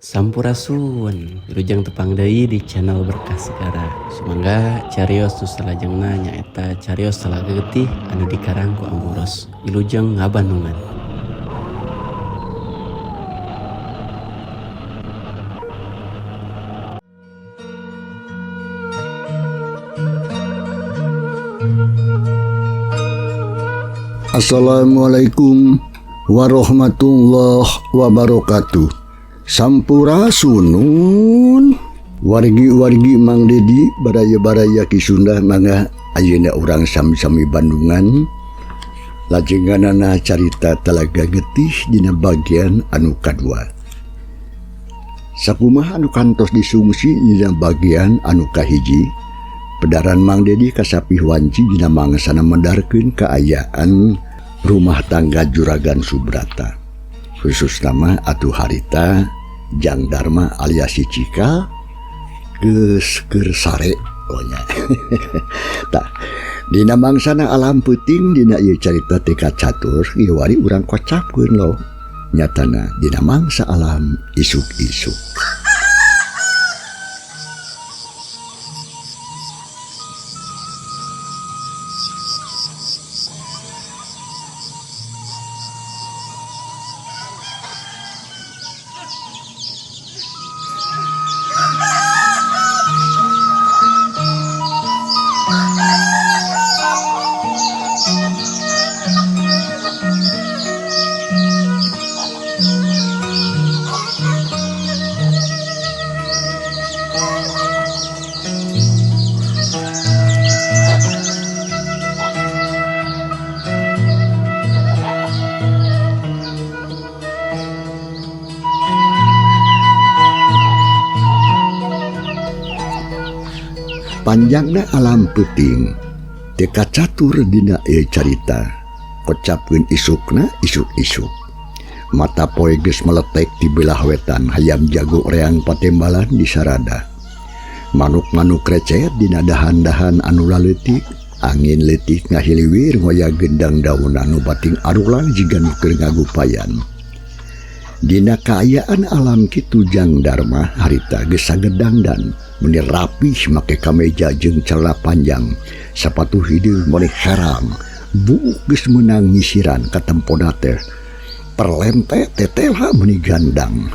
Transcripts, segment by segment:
Sampurasun, wilujeng tepang deui di channel Berkah Segara. Sumangga carios nu salajengna nyaeta carios Talaga Getih anu dikarang ku Ambu Ros. Wilujeng ngabandungan. Assalamualaikum warahmatullahi wabarakatuh. Sampurasunun wargi-wargi Mang Dedi baraya-baraya Ki Sunda mangga ayeuna urang sami-sami Bandungan lajenganana carita Talaga Getih dina bagian anu kadua. Sakumaha anu kantos disungsi dina bagian anu kahiji, pedaran Mang Dedi kasapih wanci dina mangsana medarkeun kaayaan rumah tangga Juragan Subrata. Khusus nama atuh harita Jang Dharma alias si Cika geus keur sare oh nya. Tah dina mangsana alam peuting dina ieu carita teh kacatur ieu wari urang kocapkeun lo nyatana dina mangsa alam isuk-isuk. Panjangna alam peuting teu kacatur dina ieu carita kocapkeun isukna isuk-isuk. Mata poe geus meletek di belah wetan hayam jago reang patembalan di sarada. Manuk-manuk recet dina dahan-dahan anu laleutik, angin leutik ngahiliwir ngoya gendang daun anu bating arulang jiga nu keur ngagupayan. Dina kaayaan alam kitu Jang Dharma harita geus sagedangdan meni rapih make kameja jeung celana panjang, sapatu hideung meni herang, buuk geus meunang nyisiran katempona teh. Perlente tetela meni gandang.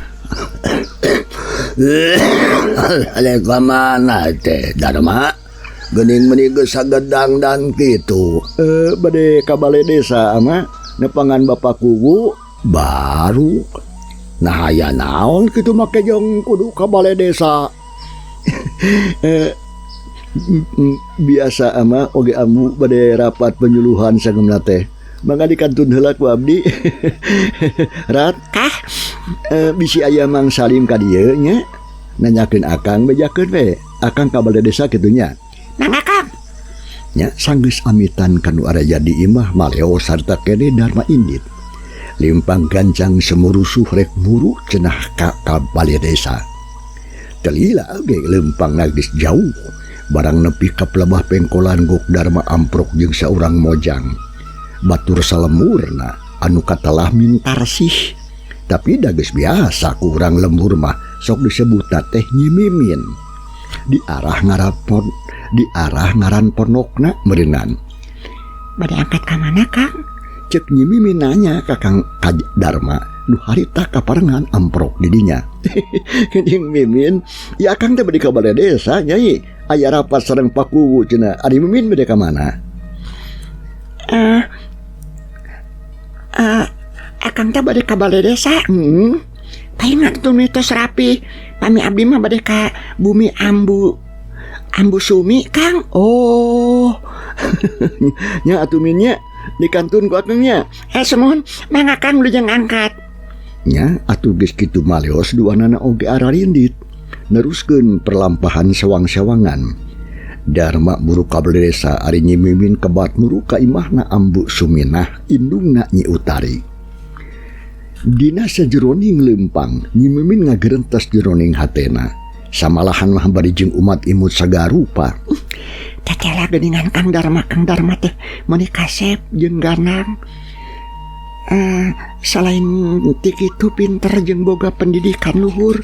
Rek ka mana teh Dharma? Geuning meni geus sagedangdan kitu. Bade ka bale desa ama nepangan Bapak Kuwu baru. Nah aya naon kitu make jeung kudu ka bale desa. Biasa ama oge ambu bade rapat penyuluhan sagemna teh. Mangga dikantun heula ku abdi. Rat kah? Bisi aya Mang Salim ka dieu nya. Nanyakeun akang bejakeun we. Akang ka bale desa kitu nya. Mangga Kang. Nya sanggeus amitan kanu araya di imah maleo sarta kene Dharma indit. Limpang gancang semurusuh rek buru cenah ka bale desa. Telila ge lempang geus jauh barang nepi ka pelebah pengkolan gok Dharma amprok jeung saurang mojang. Batur salemurna anu katelah mintarsih. Tapi da geus biasa ku urang lembur mah sok disebutna teh Nyi Mimin. Di arah ngarapon, di arah ngaran pondokna meureunnan. Bade angkat ka mana Kang? Cek Nyi Mimin nanya ka Kang Dharma nu harita kaparengan amprok di dinya. Nyi Mimin, ya Akang teh bade ka bale desa nyai. Aya rapat sareng Pak Kuwu cenah. Ari Mimin bade ka mana? Akang teh bade ka bale desa. Paling atuh mitos rapi. Pami abdi mah bade ka bumi Ambu Sumi Kang. Oh. Nya atuh Min nya dikantun ku akang nya. Sumuhun mangga Kang wilujeng angkat. Nya atuh geus kitu maleos duanana oge ararindit. Neruskeun perlampahan sewang-sewangan. Dharma buru ka bale desa ari Nyi Mimin kebat muru ka imahna Ambu Suminah indungna Nyi Utari. Dina sajeroning leumpang Nyi Mimin ngagerentes jeroning hatena. Samalahan mah bari jeung umat imut sagarupa. Tetela geuningan Kang Dharma, Kang Dharma teh meuni kasep jeung ganang. Selain ti kitu pinter jeung boga pendidikan luhur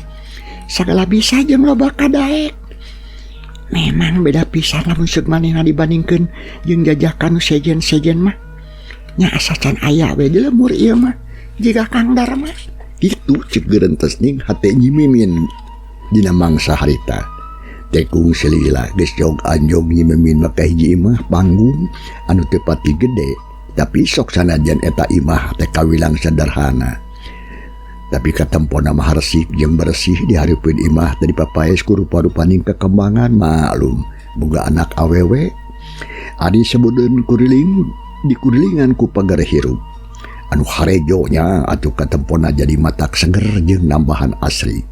sagala bisa jeung loba kadaek. Memang beda pisan lamun seug manehna dibandingkeun jeung jajakan nu sejen-sejen mah. Nya asa can aya we di lemur ieu mah jiga Kang Darma. Kitu cek gerentes ning hate Nyi Mimin dina mangsa harita. Tekung selila geus jog anjog Nyi Mimin mah ka hiji imah panggung anu teu pati gede. Tapi sok sanajan eta imah teh kawilang sederhana. Tapi katempona mah resik jeung bersih di hareupeun imah teh dipapaes ku rupa-rupaning kekembangan maklum boga anak awewe. Adi sebudeun kuriling dikurilingan ku pagar hirup. Anu harejo nya atuh katempona jadi matak seger jeung nambahan asri.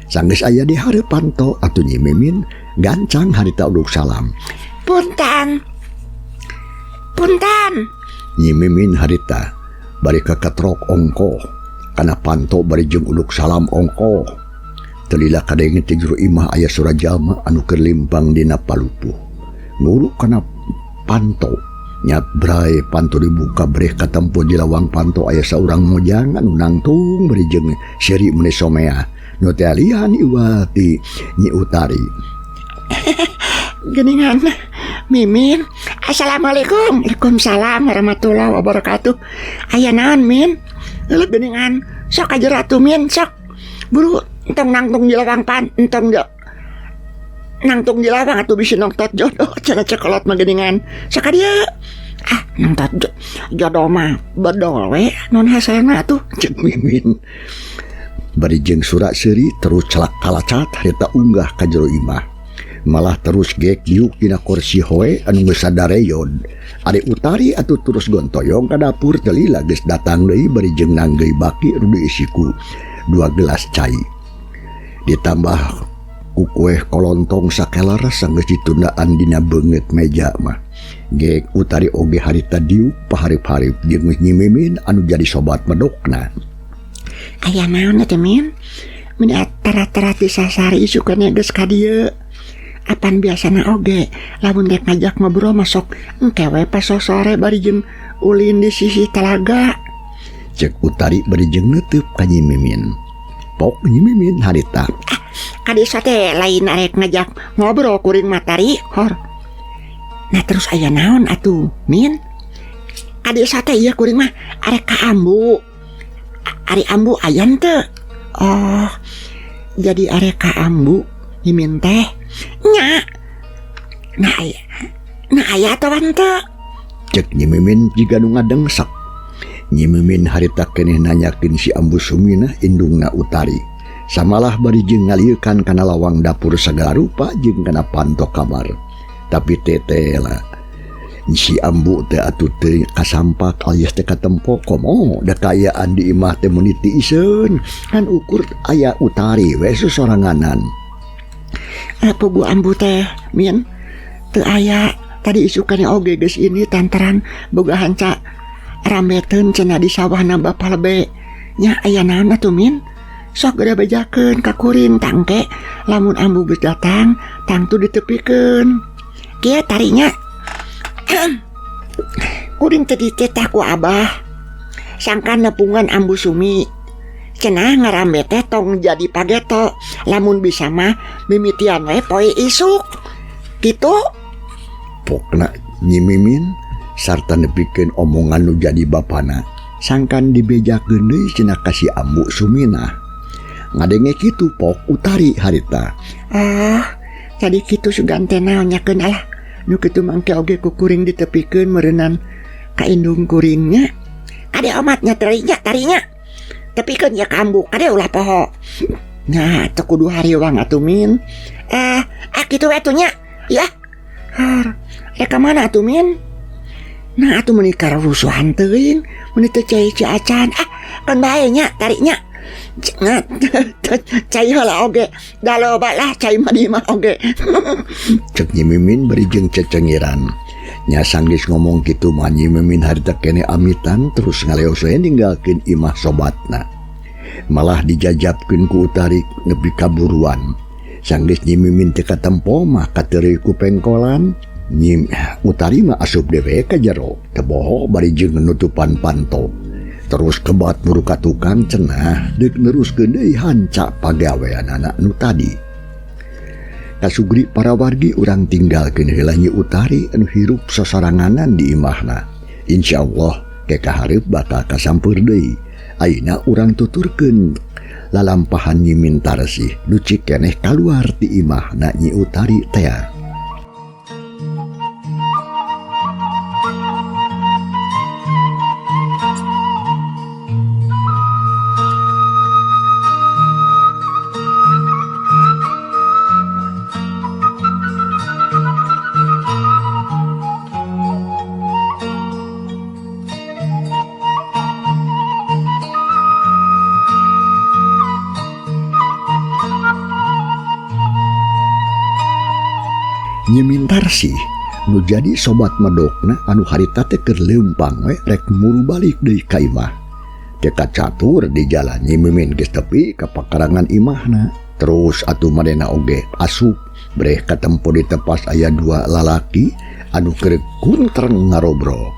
Sanggeus aya di hareup panto atuh Nyi Mimin gancang harita uduk salam. Punten. Punten. Nyi Mimin harita bari kakatrok ongkoh kana panto bari jeung uduk salam ongkoh. Teu lila kadenge ti jero imah aya sora jalma anu keur limpang dina palupuh. Nguruk kana panto nyat brai panto dibuka breh katempo di lawang panto aya saurang mojang anu nangtung bari jeung seuri meuni somea nu teh alian iwati Nyi Utari. Geningan Mimin. Assalamualaikum. Waalaikumsalam warahmatullahi wabarakatuh. Aya naon Min? Leuh geningan sok aja ratu Min sok. Buru entong nangtung di lawang pan entong nangtung di lawang atuh bisi nongtot jodoh cenah cekolot mah geningan. Sok ka dieu. Ah nongtot jodoh mah bedol we non hesena atuh cek Mimin. Bari jeung surak seuri terus celak kalacat harita unggah ka jero imah. Malah terus gek diuk dina kursi hoe anu geus sadareyon. Ari Utari atuh terus gontoyong ka dapur teu lila geus datang deui bari jeung nanggeuy baki nu diisi ku 2 gelas cai. Ditambah ku kueh kolontong sakelar sanggeus ditundaan dina beungeut meja mah. Gek Utari oge harita diuk paharip-harip jeung Nyi Mimin anu jadi sobat medokna. Aya naon teh Min? Meni tara-tara ti sasari isukana geus ka dieu. Apan biasana oge lamun rek ngajak ngobrol masuk engke we pas sore bari jeung ulin di sisi telaga. Cek Utari bari jeung neuteub ka Nyi Mimin. Pok Nyi Mimin harita. Ah, ka desa teh lain arek ngajak ngobrol kuring matari hor. Nah terus aya naon atuh Min? Ka desa teh ieu kuring mah arek ka ambu. Ari ambu aya teu? Oh, jadi arek ka ambu Nyi Mimin teh. Nya. Nah aya. Nah aya atawa henteu? Cek Nyi Mimin jiga nu ngadengsak. Nyi Mimin harita keneh nanyakeun si Ambu Suminah indungna Utari. Samalah bari jeung ngaliekan kana lawang dapur sagala rupa jeung kana panto kamar. Tapi tetela si ambu teh atuh teu kasampak alias teh katempo komo da kaayaan di imah teh meuni tiiseun kan ukur aya Utari we sosoranganan. Pugu ambu teh Min teu aya tadi isukan oge geus ini tantaran boga hanca rambeteun cenah di sawahna bapa lebe. Nya aya naon atuh Min? Sok geura bejakeun ka kuring tangke lamun ambu geus datang tangtu ditepikeun. Kieu tarinya. Kuring teh dititah ku abah sangkan nepungan ambu Sumi. Cenah ngarambe teh tong jadi pageto lamun bisa mah mimitian we poe isuk. Kitu. Pokna Nyi Mimin sarta nepikeun omongan nu jadi bapana sangkan dibejakeun deui cenah ka si ambu Suminah. Ngadenge kitu pok Utari harita. Ah, tadi kitu sugan teh naon nyakeun alah. Nu kitu mangke oge ku kuring ditepikeun meureunnan ka indung kuringnya. Kade omatnya tarinya tarinya. Tepikeun ya ka ambu kade ulah poho. Nah, teu kudu hariwang atuh Min. Kitu we atuh nya. Ya. Har, rek ka mana atuh Min? Nah, atuh meuni karusuhan teuing, meuni teu cai-cai acan. Ah, kan bae nya tarinya. Nah, cai heula oge. Da loba lah cai mah di imah oge. Cek Nyi Mimin bari jeung cecengiran. Nya sanggeus ngomong kitu mah Nyi Mimin harita keneh amitan terus ngaleos we ninggalkeun imah sobatna. Malah dijajabkeun ku Utari nepi ka buruan. Sanggeus Nyi Mimin teu katempo mah kateureuy ku pengkolan. Nyi Utari mah asup dewe ka jero, teu boho bari jeung nutupan panto. Terus kebat muru ka tukang cenah deuk neruskeun deui hanca pagaweanana nu tadi. Kasugri para wargi urang tinggalkeun heula Nyi Utari anu hirup sosoranganan di imahna. Insyaallah ke kahareup bakal kasampeur deui. Ayeuna urang tuturkeun lalampahan Nyi Mintarsih nu cik keneh kaluar ti imahna Nyi Utari tea. Nyi Mintarsih nu jadi sobat medokna anu harita teh keur leumpang we rek muru balik deui ka imah. Teu kacatur di jalan Nyi Mimin geus tepi ka pakarangan imahna. Terus atuh manehna oge asup breh katempo di tepas aya dua lalaki anu keur kuntreng ngarobrol.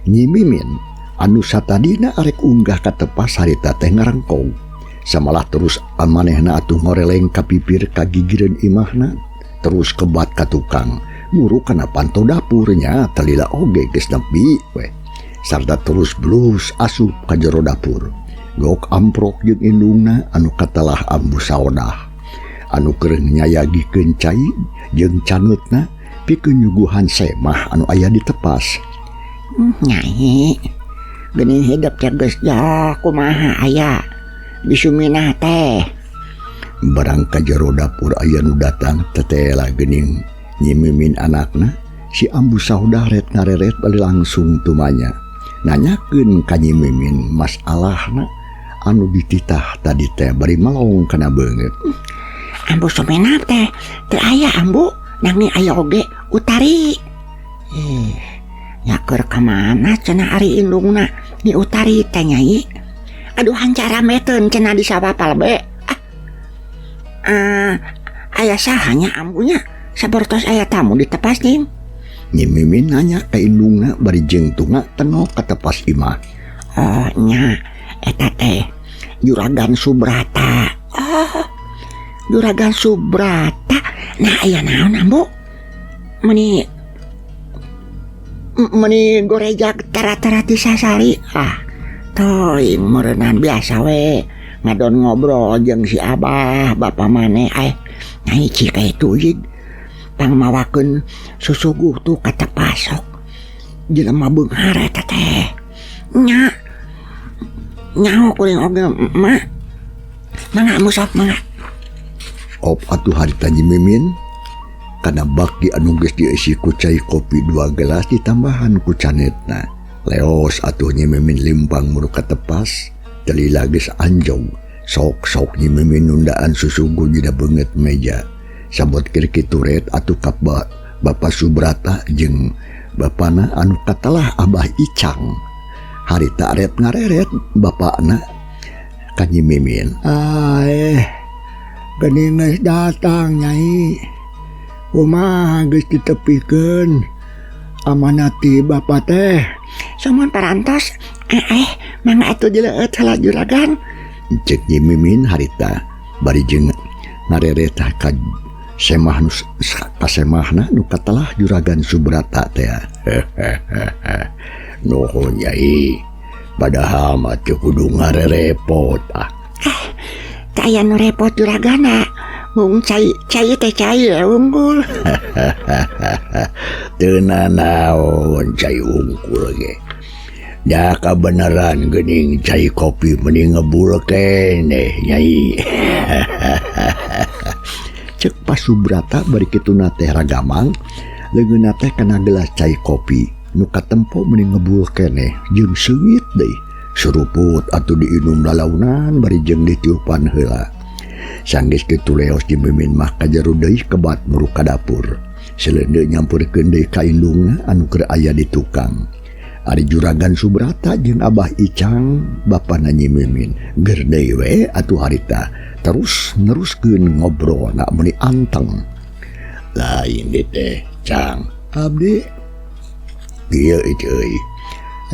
Nyi Mimin anu satadina arek unggah ka tepas harita teh ngarengkong. Samalah terus manehna atuh ngoreleng ka pipir ka gigireun imahna. Terus kebat ka tukang muru kana panto dapurnya talila oge geus nepi we. Sarta terus blus asup ka jero dapur. Gok amprok jeung indungna anu katelah Ambu Saodah anu keur nyayagikeun cai jeung caneutna pikeun nyuguhan semah anu aya di tepas. Nyai geuning hidup teh geus jauh kumaha aya bisuminah teh. Barang ka jero dapur aya nu datang tetela geuning Nyi Mimin anakna si Ambu Saodah ret ngareret bali langsung tumanya nanyakeun ka Nyi Mimin masalahna anu dititah tadi teh bari melong kana beungeut. Ambu Sumenap teh teu aya ambu nanging aya oge Utari. Nyaker ka mana cenah ari indungna Nyi Utari teh nyai. Aduh hancara meteun cenah di sawah palbe. Aya sahanya ambunya sapertos aya tamu di tepas ning. Nyi Mimin nanya ka indungna bari jeung tunga tengok ka tepas imah. Oh nya eta teh Juragan Subrata. Oh Juragan Subrata. Nah aya naon ambu? Meni meni gorejak tara-tara ti sasari. Ah teuing meureunnan biasa we. Ngadon ngobrol jeung si Abah bapa maneh nyai cik itu jig pangmawakeun susuguh tuh ka tepasok jelema beunghar eta teh nya nyaho kuring oge mak mangga musok mangga. Op atuh harita Nyi Mimin kana baki anu geus dieusi ku cai kopi 2 gelas ditambahan ku canetna. Leos atuh Nyi Mimin limpang muru ka tepas. Talila geus anjog sok-sok Nyi Mimin nundaan susugu dina beungeut meja. Sabot keur kitu ret atuh ka Bapa Subrata jeung bapana anu katelah Abah Icang. Harita ret ngareret bapana ka Nyi Mimin. Geuning geus datang nyai. Kumaha geus ditepikeun amanat ti bapa teh. Sumuhun parantos. Mangga atuh dileueut heula juragan. Cek Nyi Mimin harita bari jeung ngareret ka semah nu kasemahna nu katelah Juragan Subrata teh. Nuhun nyai. Padahal mah teu kudu ngarerepot ah. Teu aya nu repot juragana. Mung cai cai teh cai unggul. Teu nanaon cai unggul ge. Da kabeneran geuning cai kopi mending ngebul keneh nyai. Cek Pak Subrata bari kituna teh ragamang leungeunna teh kana gelas cai kopi nu katempo mending ngebul keneh jeung seungit deui. Suruput atuh diinum lalaunan bari jeung ditiupan heula. Sanggeus kitu leos Nyi Mimin mah ka jero deui kebat muru ka dapur. Seleundeun nyampeurkeun deui ka indungna anu keur aya di tukang. Ari Juragan Subrata jeung Abah Icang bapana Nyi Mimin ger deui we atuh harita terus neruskeun ngobrol na meuni anteng. Lain deui teh Cang abdi kieu euy.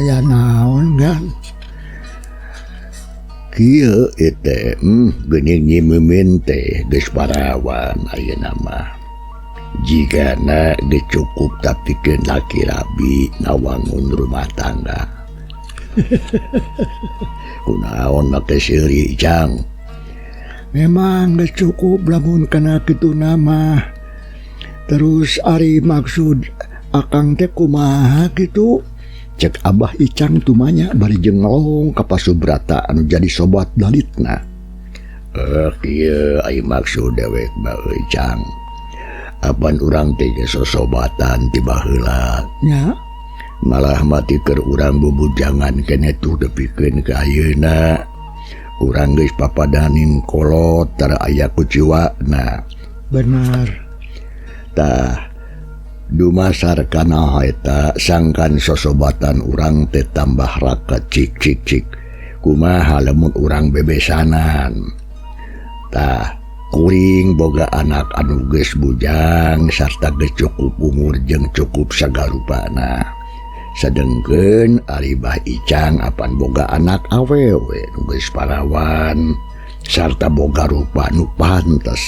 Aya naon gan? Kieu ieu teh geuning Nyi Mimin teh geus parawan ayeuna mah. Jigana geus cukup tapikeun laki rabi ngawangun rumah tangga. Kunaon make seuri Jang? Memang geus cukup lamun kana kitu mah. Terus ari maksud akang teh kumaha kitu? Cek Abah Icang tumanya bari jeung ngelong ka Pak Subrata anu jadi sobat dalitna. Kieu ai maksud dewek mah euy Cang. Apan urang teh geus sosobatan ti baheula. Nya. Malah mati keur urang bubujangan keneh tuh depikeun ka ayeuna. Urang geus papadaning kolot tara aya kuciwana. Benar. Tah dumasar kana eta sangkan sosobatan urang teh tambah raket cik cik cik. Kumaha lamun urang bebesanan. Tah kuring boga anak anu geus bujang sarta geus cukup umur jeung cukup sagarupana. Sedengkeun ari Bah Icang apan boga anak awewe nu geus parawan sarta boga rupa nu pantes.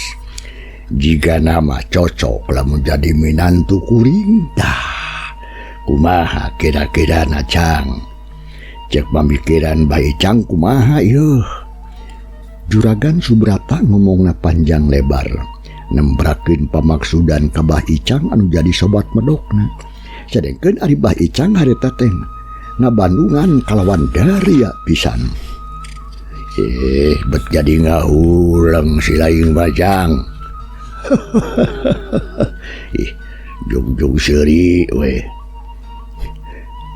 Jika nama cocok lamun jadi minantu kuring tah kumaha kira-kira na Cang. Cek pamikiran Bah Icang kumaha ieu. Juragan Subrata ngomongna panjang lebar nembrakeun pamaksudan ka Bah Icang anu jadi sobat medokna. Sedengkeun ari Bah Icang harita teh ngabandungan kalawan daria pisan. Bet jadi ngahuleng si laing bajang. Ih, jungjung seuri we.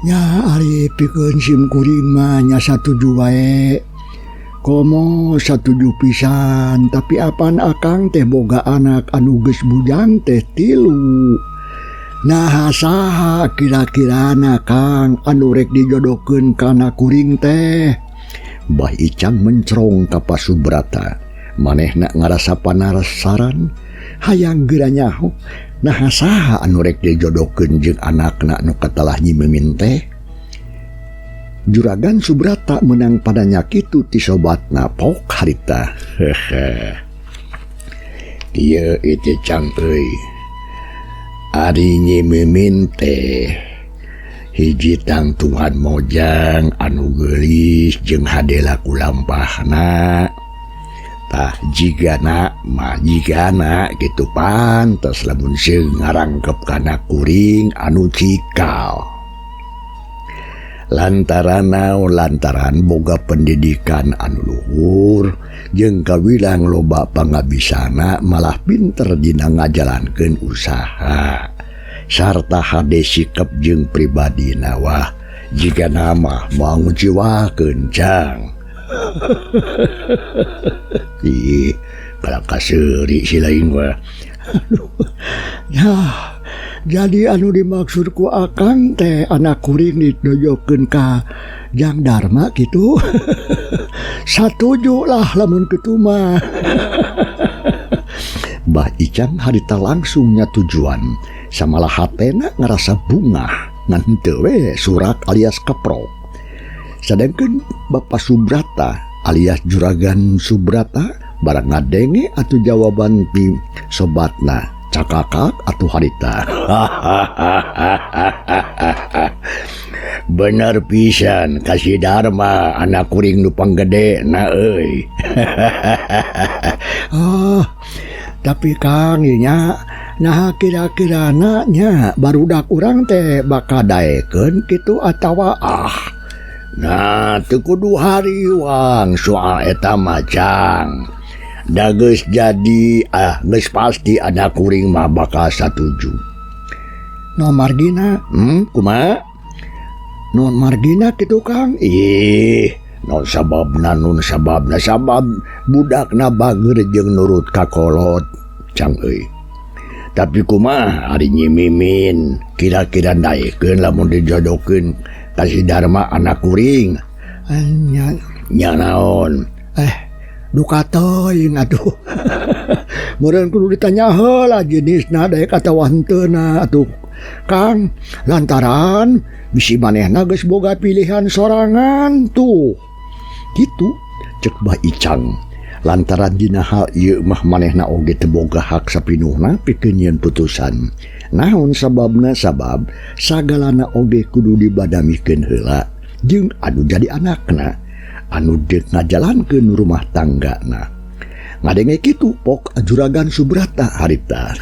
Nya ari pikeun sim kuring mah nya satuju wae. Komo satuju pisan, tapi apan akang teh boga anak anu geus bujang teh 3. Nah saha kira-kirana Kang anu rek dijodohkeun kana kuring teh? Bah Icang mencerong ka Pak Subrata. Manehna ngarasa panasaran hayang geura nyaho. Nah saha anu rek dijodohkeun jeung anakna nu katelah Nyi Mimin teh? Juragan Subrata menang padanya kitu ti sobatna pok harita. Hehe. Ieu itu Cang euy. Ari Nyi Mimin teh hiji tangtungan mojang anu geulis jeung hadela kulampahna. Tah jigana mah jigana kitu pantes lamun seung ngarangkep kana kuring anu cikal. Lantaran naon lantaran boga pendidikan anu luhur jeung kawilang loba pangabisana malah pinter dina ngajalankeun usaha sarta hade sikep jeung pribadina wah jigana mah moal nguciwakeun Cang. Ih, kalau kaseuri si lain mah. Aduh. Ya, jadi anu dimaksud ku akang teh anak kuring didojokeun ka Jang Dharma gitu. Satuju lah lamun kitu mah. Bah Icang harita langsungnya tujuan samalah hatena ngerasa bungah ngan henteu we surak alias keprok. Sedangkan Bapak Subrata alias Juragan Subrata barang ngadenge atuh jawaban ti sobatna cakakak atuh harita. Bener pisan kasih Dharma anak kuring nu panggede na euy. Ah, tapi Kang nya nah kira-kirana nya barudak urang teh bakal daekeun kitu atawa ah. Nah, teu kudu hariwang soal eta mah Cang. Da geus jadi geus pasti anak kuring mah bakal satuju. No margina? Kumaha? Non margina kitu Kang? Ih, non sababna nun sababna sabab budakna bager jeung nurut ka kolot Cang euy. Tapi kumaha ari Nyi Mimin kira-kira daekeun lamun dijodohkeun ka si Dharma anak kuring. Nya nya naon? Duka teuing atuh. Meureun kudu ditanya heula jenisna daek atawa henteuna atuh. Kang, lantaran bisi manehna geus boga pilihan sorangan tuh. Kitu Cek Bah Icang. Lantaran dina hal ieu mah manehna oge teu boga hak sapinuhna pikeun nyieun putusan. Naon sababna sabab sagalana oge kudu dibadamikeun heula jeung anu jadi anakna anu deuk ngajalankeun rumah tanggana. Ngadenge kitu pok Juragan Subrata harita.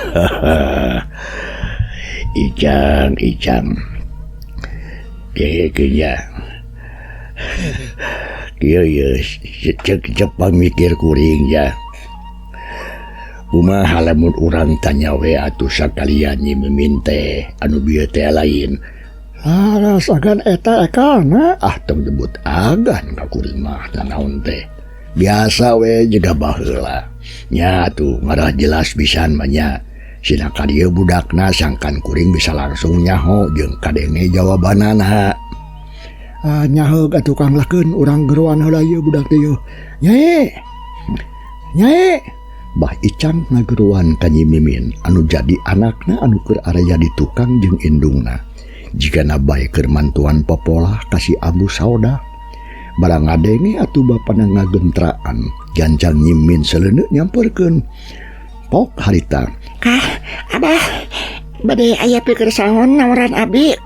Icang, Icang. Kieu nya. Kieu ye cek cek pamikir kuring ya. Kumaha lamun urang tanya we atuh sakalian Nyi Mimin teh anu bieu teh lain. Laras agan eta ekana. Ah tong nyebut agan ka kuring mah naon teh. Biasa we jiga baheula. Nya atuh ngarah jelas pisan mah nya. Sina ka dieu budakna sangkan kuring bisa langsung nyaho jeung kadenge jawabanana. Ah, nyaho ka tukang lakeun urang geroan heula ieu budak teh ieu. Nyai. Nyai. Bah Icang ngageroan ka Nyi Mimin anu jadi anakna anu keur araya di tukang jeung indungna. Jigana bae keur mantuan popolah ka si Ambu Saodah. Barang ngadenge atuh bapana ngagentraan, gancang Nyi Mimin seleuneu nyamperkeun. Pok harita. Kah, Abah, bade aya pikersaon nawaran abi.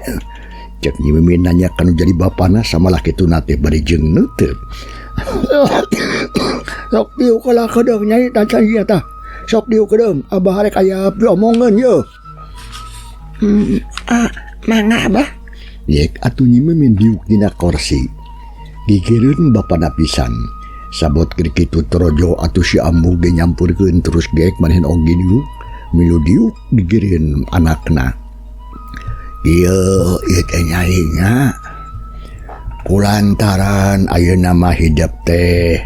Cek Nyi Mimin nanya kanu jadi bapana samalah kitu teh bari jeung neuteub. Sok diuk heula kedeung nyai tacan ieu tah. Sok diuk kedeung, Abah rek aya piomongeun yeuh. Mangga Abah. Yek atuh Nyi Mimin diuk dina korsi. Gigireun bapana pisan. Sabot keur kitu torojo atuh si ambu ge nyampurkeun terus geek manehna oge diuk. Milu diuk gigireun anakna. Ieu ieu teh nyai nya. Kulantaran ayeuna mah hidep teh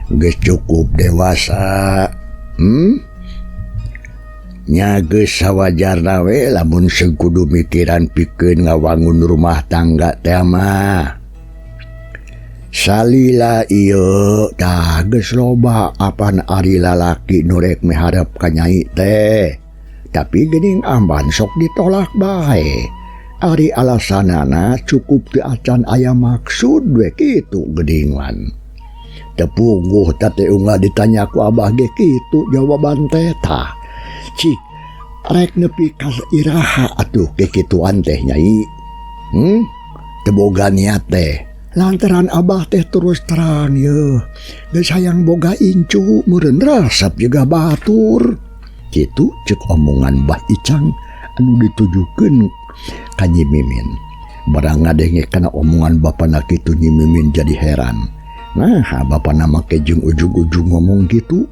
geus cukup dewasa. Nya geus sawajarna we lamun seung kudu mikiran pikeun ngawangun rumah tangga teh mah. Salila ieu tah geus loba apan ari lalaki nu rek miharep ka nyai teh. Tapi geuning amban sok ditolak bae. Ari alasanana cukup teu acan aya maksud we kitu geuningan. Tepungguh teh unggal ditanya ku abah ge kitu jawaban teh tah. Cik rek nepi ka iraha atuh kikituan teh nyai. Teu boga niat teh. Lantaran abah teh terus terang yeuh. Geus hayang boga incu meureun rasep juga batur. Kitu cek omongan Bah Icang anu ditujukeun ka Nyi Mimin. Barang ngadenge kana omongan bapana kitu Nyi Mimin jadi heran. Nah, bapana make jeung ujug-ujug ngomong kitu.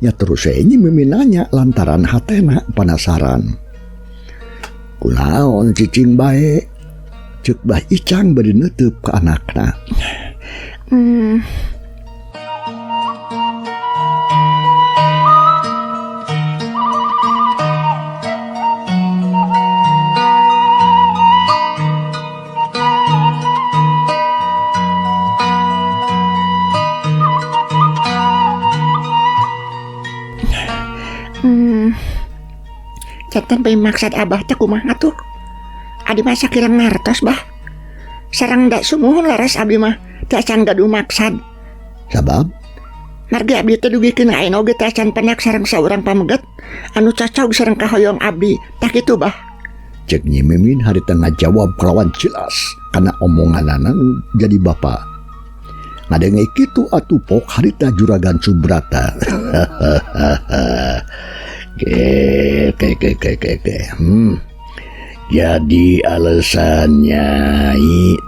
Ya terus we Nyi Mimin nanya lantaran hatena penasaran. Kunaon cicing bae? Cek Bah Icang bari neuteub ka anakna. Janten bae maksad abah teh kumaha tuh? Adi masa kirang ngartos bah. Sareng da sumuhun laras abi mah teu acan gaduh maksad. Sabab? Margi abdi teh dugikeun ayeuna oge teu acan penak sareng saurang pameget anu cocog sareng kahoyong abdi. Tah kitu bah. Cek Nyi Mimin harita ngajawab kalawan jelas kana omonganana nu jadi bapa. Ngadenge kitu atuh pok harita Juragan Subrata. Ke, ke, ke, ke, ke, ke. Jadi alasannya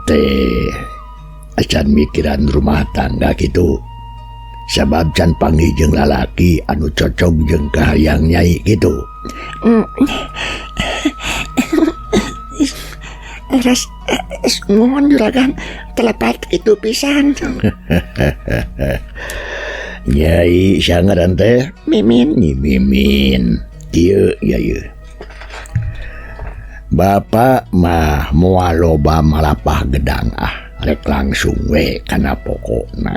teh acan mikiran rumah tangga gitu. Sabab can panggih jeung lalaki anu cocok jeung kahayang nyai gitu. Res, mohon juragan telepat itu pisan. Nyai sangaran teh Mimin. Nyi Mimin. Kieu ya ieu. Bapak mah moal loba malapah gedang ah, rek langsung we kana pokokna.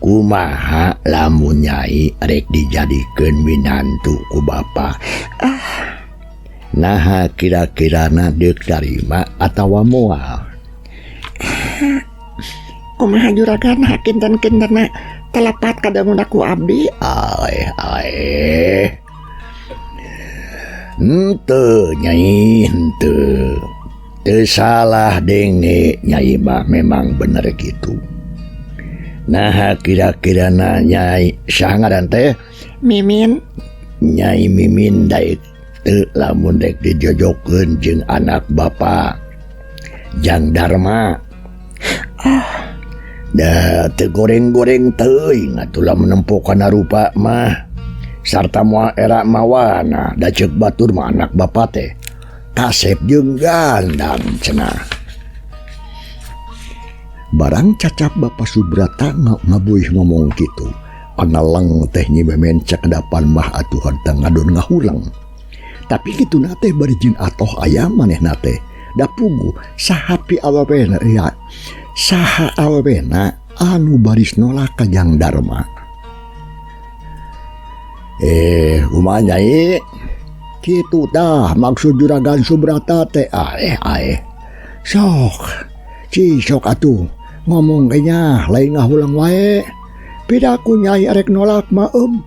Kumaha lamun nyai rek dijadikeun minantu ku bapak? Naha kira-kirana deuk tarima atawa moal? Kumaha juragan kinten-kintenna telepat kadanguna ku abdi. Aeh aeh. Henteu Nyai henteu. Teu salah denge Nyai mah memang bener gitu. Nah kira-kira na Nyai saha ngaran teh? Mimin. Nyai Mimin daek teu lamun dek dijojokeun jeung anak bapa Jang Darma. Ah. Da teu goreng-goreng teuing atuh lamun nempo kana rupa mah. Sarta moal era mawana da ceuk batur mah anak bapa teh kasep jeung gandang cenah. Barang cacap Bapa Subrata ngabuih ngomong kitu. Analeng teh Nyi Mimin cakedapan mah atuh harta ngadon ngahuleng. Tapi kituna teh bari jeung atoh aya manehna teh. Da puguh saha pi awewena ya. Saha awewena anu baris nolak ka Jang Darma. Kumaha Nyai? Kitu tah maksud Juragan Subrata teh aeh aeh. Sok, cisok atuh ngomong ge nya lain ngahulang wae. Pidaku Nyai arek nolak mah eum.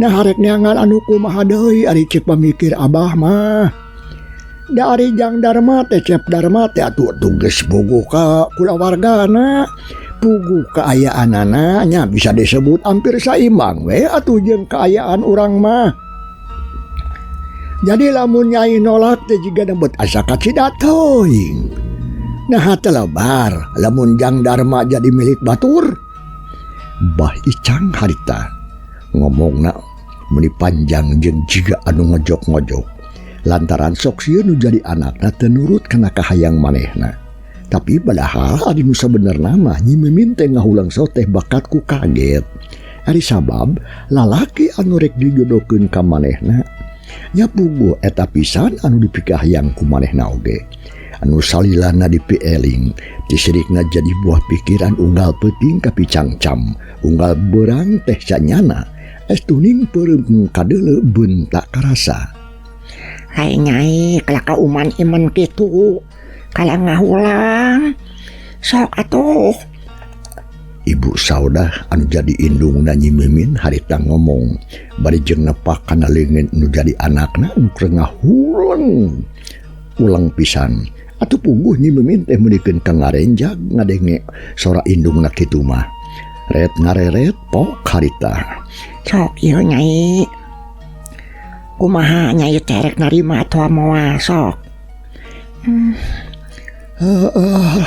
Nah arek neangan anu kumaha deui ari cek pamikir abah mah. Da ari Jang Darma teh Cep Darma teh atuh geus bogoh ka kulawargana. Puguh kaayaanana nya bisa disebut hampir saimbang we atuh jeung kaayaan urang mah. Jadi lamun Nyai nolak teh jiga nebet asa kacida teuing. Nah teu lebar lamun Jang Darma jadi milik batur. Bah Icang harita ngomongna meuni panjang jeung jiga anu ngojok-ngojok. Lantaran sok sieun nu jadi anakna teu nurut kana kahayang manehna. Tapi padahal ari nu sabenerna mah Nyi Mimin teh ngahulang soteh bakat ku kaget. Ari sabab lalaki anu rek dijodohkeun ka manehna nya puguh eta pisan anu dipikahayang ku manehna oge. Anu salilana dipieling, tisirikna jadi buah pikiran unggal peuting kapicangcam, unggal beurang teh sanyana, estuning peureum kadeuleu beunta karasa. Hai Nyai, kalah ka uman iman kitu. Kalah ngahulang. Sok atuh. Ibu Saudah anu jadi indungna Nyi Mimin harita ngomong bari jeung nepak kana leungeun nu jadi anakna anu keur ngahuleng ulang pisan. Atuh puguh Nyi Mimin teh meunikeun ka ngarenjag ngadenge sora indungna kitu mah. Ret ngareret pok harita. Sok ieu Nyai. Kumaha Nyai teh rek narima atawa moal sok. Heeh.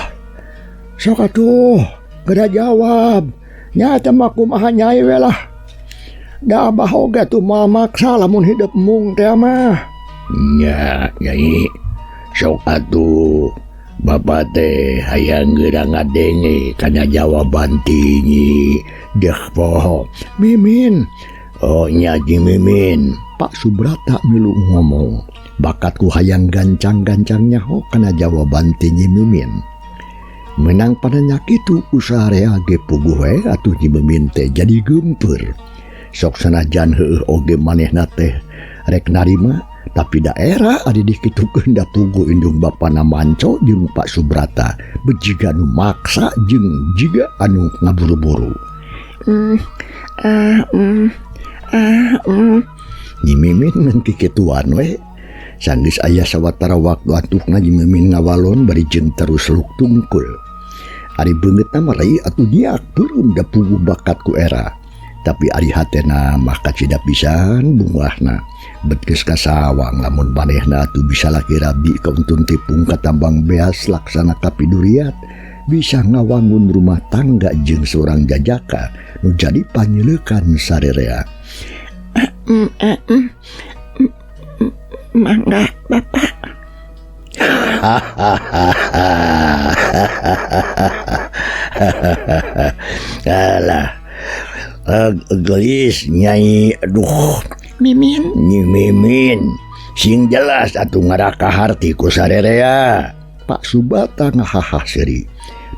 Sok atuh, geura jawab. Nya teh mah kumaha Nyai we lah. Da abah oge atuh moal maksa lamun hidup embung teh mah. Nya, Nyai. Sok atuh. Bapa teh hayang geura ngadenge kana jawaban ti Nyi Deh poho. Mimin. Oh nya Nyi Mimin. Pak Subrata milu ngomong. Bakatku hayang gancang-gancang nyaho kana jawaban ti Nyi Mimin. Menang padanya kitu usarea ge puguh we atuh Nyi Mimin teh jadi geumpeur. Sok sanajan heueuh oge manehna teh rek narima, tapi daerah ari dikitukeun da puguh indung bapana Manco jeung Pak Subrata bejiga nu maksa jeung jiga anu ngaburu-buru. Nyi Mimin ngan kikituan we. Sanggeus aya sawatara waktu antukna Nyi Mimin ngawalon bari jeung terus luk tungkul. Ari beungeutna mah rei atuh nyiak peureum da puguh bakat ku era. Tapi ari hatena mah kacida pisan bungahna. Bet geus kasawang lamun manehna atuh bisa laki rabi kauntun tipung katambang beas laksana kapiduriat, bisa ngawangun rumah tangga jeung seorang jajaka nu jadi panyeleukan sarerea. Mangga Bapak. Alah. Gelis Nyai aduh Mimin. Nyi Mimin sing jelas atuh ngaraka harti ku sarerea. Pak Subata ngahahah seuri.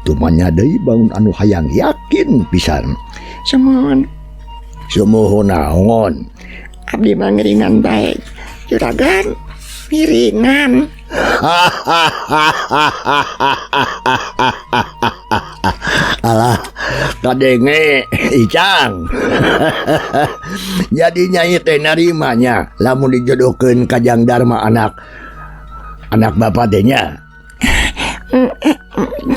Tumanya deui bangun anu hayang yakin pisan. Sumuhun. Sumuhun naon? Abdi mah ngiringan bae. Juragan miringan. Alah kadenge Icang. Jadi nyai teh narimanya lamun dijodohkeun ka Jang Darma anak anak bapak teh nya.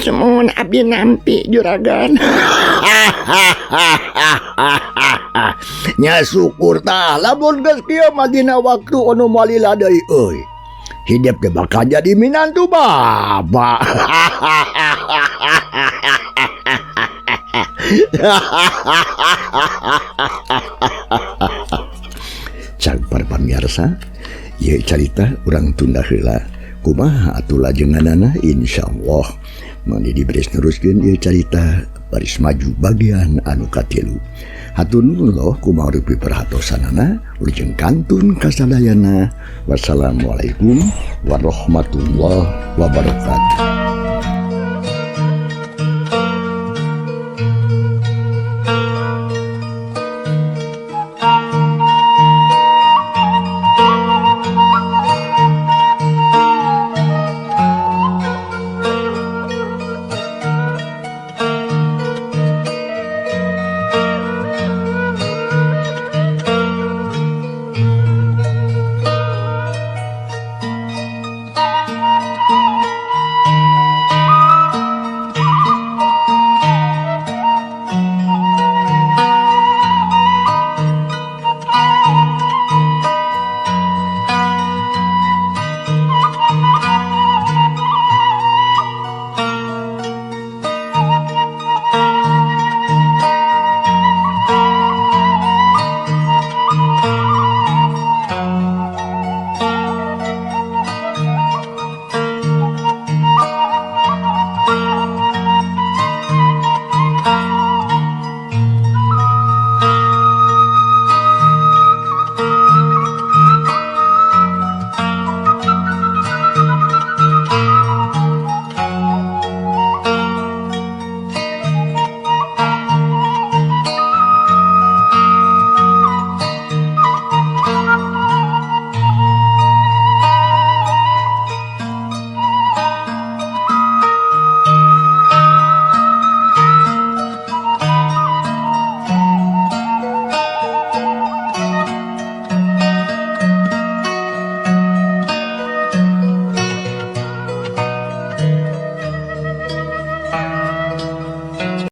Sumuhun abdi nampi juragan. Nya syukur tah lamun geus kieu mah dina waktu anu moal lila deui euy. Hidup teh bakal jadi minantu bapak. Cag para pamirsa, ieu carita urang tunda heula. Kumaha atuh lajenganana insyaallah Mang Didi beres neruskeun ieu carita baris maju bagian anu katilu. Hatur nuhun loh kumaha rupi perhatosanana wilujeng kantun kasadayana. Wassalamualaikum warahmatullahi wabarakatuh.